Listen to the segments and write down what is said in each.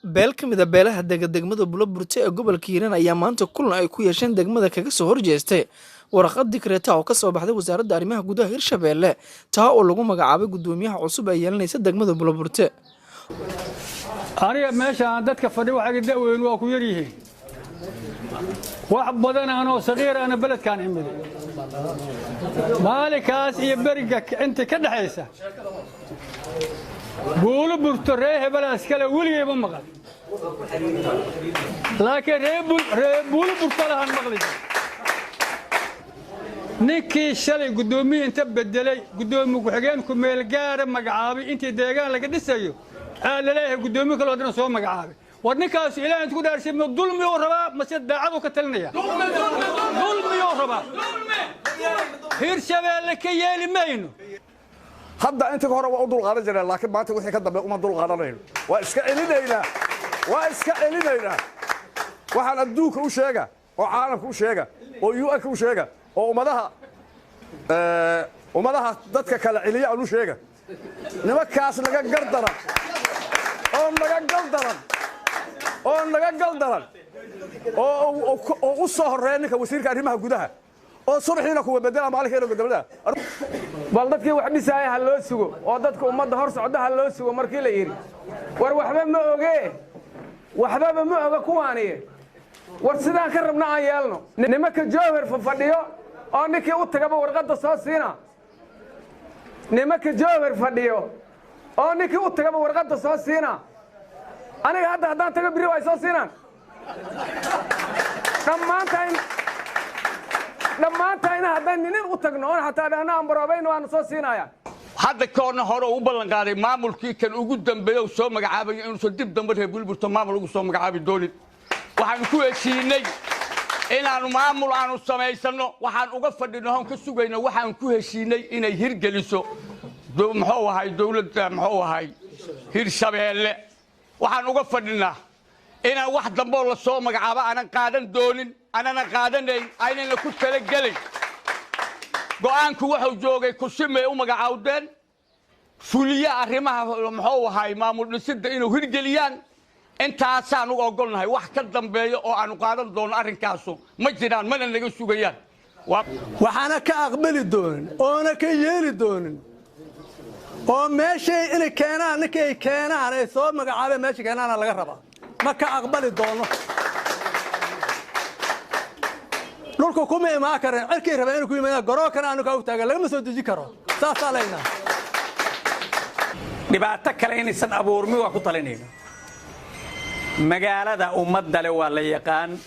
Beel ka mid a beelaha dega degmada Buloburte ee gobolka Hiiraan ayaa maanta kulan ay ku yeesheen degmada kaga soo horjeestay warqad dikreeta oo kasoo baxday wasaaradda arrimaha gudaha Hirshabeelle, taa oo lagu magacaabay guddoomiyaha cusub ee yeelanaysa degmada Buloburte. Aniga meeshaan dadka fadhi waxaga da'weyn waa ku yar yihiin. Wax badan anoo saqiir ana beledkaan imiday, maalinkaas iyo beriga inta ka dhexaysa Buulo Burto ree hebelaas kale weligayma maqal, laakiin ree Buulo Burto lahaan maqli jir. Ninkii shalay guddoomiye inta bedelay guddoomiye ku-xigeen ku-meel gaara magacaabay intii deegaan laga dhisayo aa laleeyahay guddoomiye kaloo haddana soo magacaabay. War ninkaasu Ilaah intu ku dhaarshay, ma dulmi uu rabaa mase daacad ka talinaya? Dulmiyuu rabaa. Hirshabeelle ka yeeli mayno. Hadda inta hore waa u dulqaadan jireen, laakiin maanta wixii ka dambe uma dulqaadanayno. Waa iska celinaynaa, waa iska celinaynaa. Waxaan adduunka u sheega oo caalamka u sheega oo UN-ka u sheega oo ummadaha dadka kala celiya aan u sheega, nimankaas naga gardaran oo naga galdaran oo naga galdaran oo u soo horreeya ninka wasiirka arrimaha gudaha oo subaxiina kuwa bedela, maalinkeena bedela. Bal dadkii wax dhisaaya ha loo sugo oo dadka ummadda hor socda ha loo sugo. Markii la yidhi war waxba ma ogee, waxbaba ma oga kuwaaniye, war sidaan ka rabna aan yeelno. Nimanka Jowhar fadhiyo oo ninkii u tagaba warqadda soo siina, nimanka Jowhar fadhiyo oo ninkii u tagaba warqadda soo siina, aniga hadda haddaan tago birri way soo siinaan. Dhammaantain dhammaantayna haddaan nin u tagno oon xataa dhahno aan baroobayno, waanu soo siinaya. Hadda ka horna hore u ballan qaaday maamulkii kan ugu dambeeya uu soo magacaabayo inuusan dib dambe reer Buulburto maamul ugu soo magacaabi doonin. Waxaanu ku heshiinay inaannu maamul aanu samaysanno. Waxaan uga fadhino oon ka sugayno, waxaan ku heshiinay inay hirgeliso muxuu ahay dowladda, muxuu ahay Hirshabeelle. Waxaan uga fadhinaa inaan wax damboo la soo magacaabo aanan qaadan doonin, aanana qaadanayn, aynana ku talagelayn. Go'aanku wuxuu joogay kusimay u magacaawdeen fuliye arrimaha, muxuu ahay, maamul dhisidda inuu hirgeliyaan. Intaasaan u ogolnahay. Wax ka dambeeya oo aanu qaadan doono arrinkaasu ma jiraan, mana naga sugayaan. Waxaana ka aqbali doonin oona ka yeeli doonin oo meeshay inay keenaan ninkii ay keenaan ay soo magacaabeen meesha keenaana laga rabaa. Ma ka aqbali doono. Dhulku kuma imaan kareen, cirkay rabeen inuu ku yimaadaan. Garoonkana aanu kaa u taagan lagama soo deji karo, saasaa leynaa. Dhibaato kale inaysan abuurmi waa ku talinayna. Magaalada ummadda le waa la yaqaan.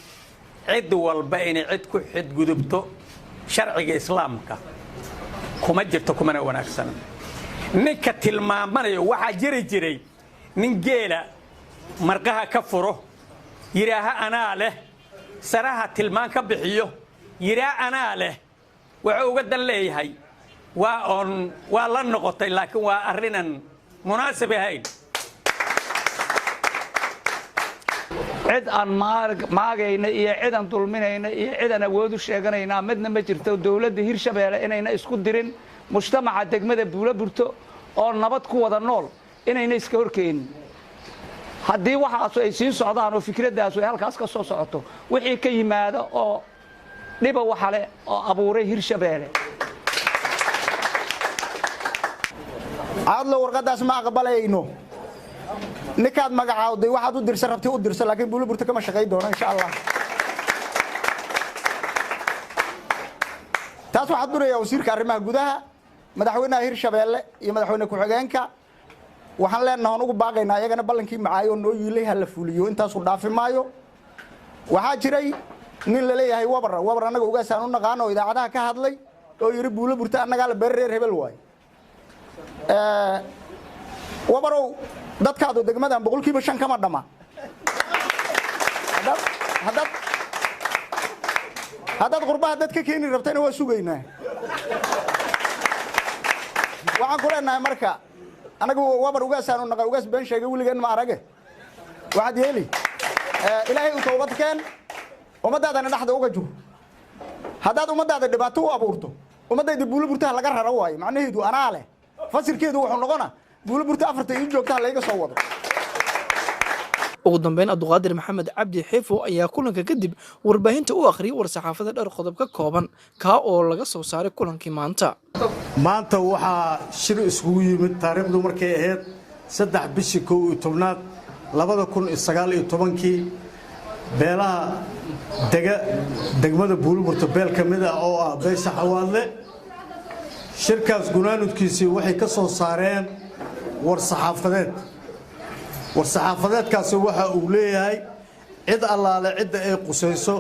Cid walba inay cid ku xidgudubto sharciga Islaamka kuma jirto, kumana wanaagsana. Ninka tilmaamanayo, waxaa jiri jiray nin geela marqaha ka furo, yidhaaha anaa leh, saraha tilmaan ka bixiyo, yidhaa anaa leh. Wuxuu uga dan leeyahay waa oon waa la noqotay, laakiin waa arrinan munaasib ahayn. Cid aan maagayna iyo cid aan dulminayna iyo cid aan awood u sheeganaynaa midna ma jirto. Dowladda Hirshabeelle inayna isku dirin mujtamaca degmada Buuloburto oo nabad ku wada nool, inayna iska horkeenin. Haddii waxaasu ay sii socdaan oo fikradaasu ay halkaas ka soo socoto, wixii ka yimaada oo dhiba waxale oo abuuray Hirshabeelle. Caadlo, warqaddaas ma aqbalayno. Ninkaad magacaawday waxaad u dirsan rabti u dirso, laakiin Buuloburto kama shaqayn doono, insha Allah. Taas waxaad durayaa wasiirka arrimaha gudaha, madaxweynaha Hirshabeelle iyo madaxweyne ku-xigeenka. Waxaan leenaha on ugu baaqaynaa iyagana ballankii macaayo noo yiilay ha la fuliyo, intaasu dhaafi maayo. Waxaa jiray nin laleeyahay Wabar, Wabar annaga ugaasaan u naqaan, oo idaacadaha ka hadlay oo yidhi Buuloburto annagaa la beer reer hebel waayo. Wabarow, dadkaadu degmadan 5% kama dhama. Haddaad qurbaha dad ka keeni rabtayna waa sugaynaa. Waxaan ku leenahay marka anagu Wabar ugaasaan u naqa, ugaas been sheegay weligeen ma arage. Waxaad yeeli, Ilaahay u toobad keen, ummaddaadana dhexda uga jur. Haddaad ummaddaada dhibaato u abuurto, ummaddayda Buuloburtaha laga raro waayo macnaheedu anaa leh. Fasirkeedu wuxuu noqona Buuloburta afarta ii joogtaha layga soo wado. Ugu dambeyn, Abduqaadir Maxamed Cabdi Xifo ayaa kulanka kadib warbaahinta u akhriyay war-saxaafada dhowr qodob ka kooban, kaa oo laga soo saaray kulankii maanta. Maanta waxaa shir iskugu yimid, taariikhdu markay ahayd 3 bishii 11aad 2019-kii, beelaha dega degmada Buuliburta, beel ka mid ah oo ah beesha Xawaadle. Shirkaas gunaanudkiisii waxay ka soo saareen war-saxaafadeed. War-saxaafadeedkaasi waxa uu leeyahay cid allaale cidda ay qusayso,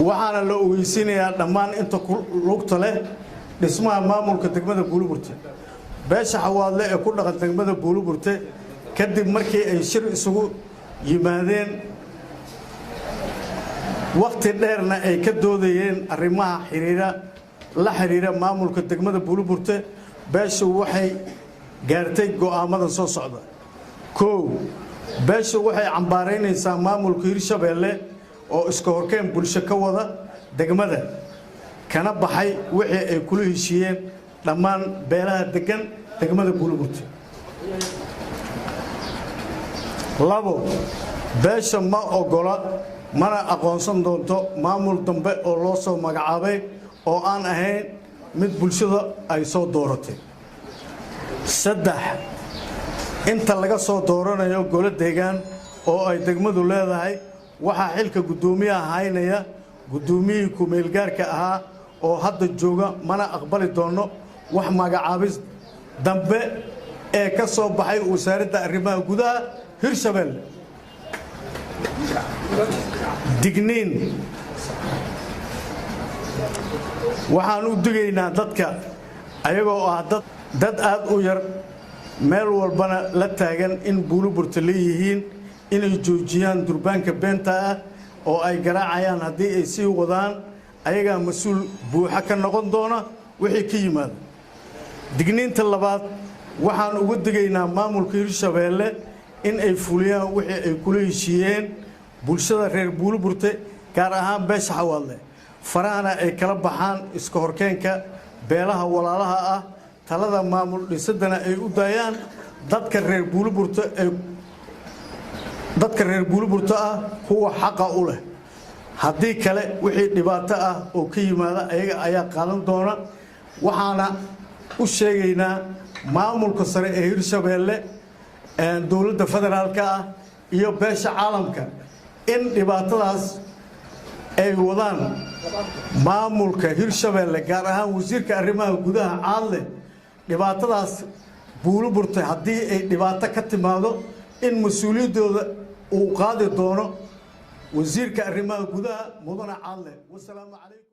waxaana la ogeysiinayaa dhammaan inta lugta leh dhismaha maamulka degmada Buuliburte. Beesha Xawaadle ee ku dhaqan degmada Buuliburte, kadib markii ay shir isugu yimaadeen, wakhti dheerna ay ka doodayeen arrimaha xiriira la xiriira maamulka degmada Buuliburte, beeshu waxay gaartay go'aamadan soo socda. 1, beeshu waxay cambaaraynaysaa maamulka Hirshabeelle oo iska horkeen bulsho ka wada degmada, kana baxay wixii ay kula heshiiyeen dhammaan beelaha degan degmada Buuliburte. 2, beesha ma ogola mana aqoonsan doonto maamul dambe oo loo soo magacaabay oo aan ahayn mid bulshada ay soo dooratay. 3, inta laga soo dooranayo golo deegaan oo ay degmadu leedahay, waxaa xilka guddoomiyaha haynaya guddoomiyihii ku-meelgaarka ahaa oo hadda jooga, mana aqbali doono wax magacaabis dambe ee ka soo baxay Wasaaradda Arrimaha Gudaha Hirshabelle. Digniin: waxaan u digaynaa dadka ayagoo ah dad aad u yar, meel walbana la taagan in Buuliburta leeyihiin, inay joojiyaan durbaanka beenta ah oo ay garaacayaan. Haddii ay sii wadaan, ayagaa mas-uul buuxa ka noqon doona wixii ka yimaada. Digniinta labaad, waxaan uga digaynaa maamulka Hirshabeelle in ay fuliyaan wixii ay kula heshiiyeen bulshada reer Buuliburte, gaar ahaan beesha Xawaadle, farahana ay kala baxaan iska horkeenka beelaha walaalaha ah, talada maamul dhisidana ay u daayaan dadka reer Buuliburte ee dadka reer Buuliburte ah kuwa xaqa u leh. Haddii kale, wixii dhibaato ah oo ka yimaada ayaga ayaa qaadan doona. Waxaana u sheegaynaa maamulka sare ee Hirshabeelle, dowladda federaalka ah iyo beesha caalamka in dhibaatadaas ay wadaan maamulka Hirshabeelle, gaar ahaan wasiirka arrimaha gudaha Caadle, dhibaatadaas Buuliburtay haddii ay dhibaato ka timaado, in mas-uuliyaddooda uu qaadi doono wasiirka arrimaha gudaha, mudane Caadle. Wasalaamu calaykum.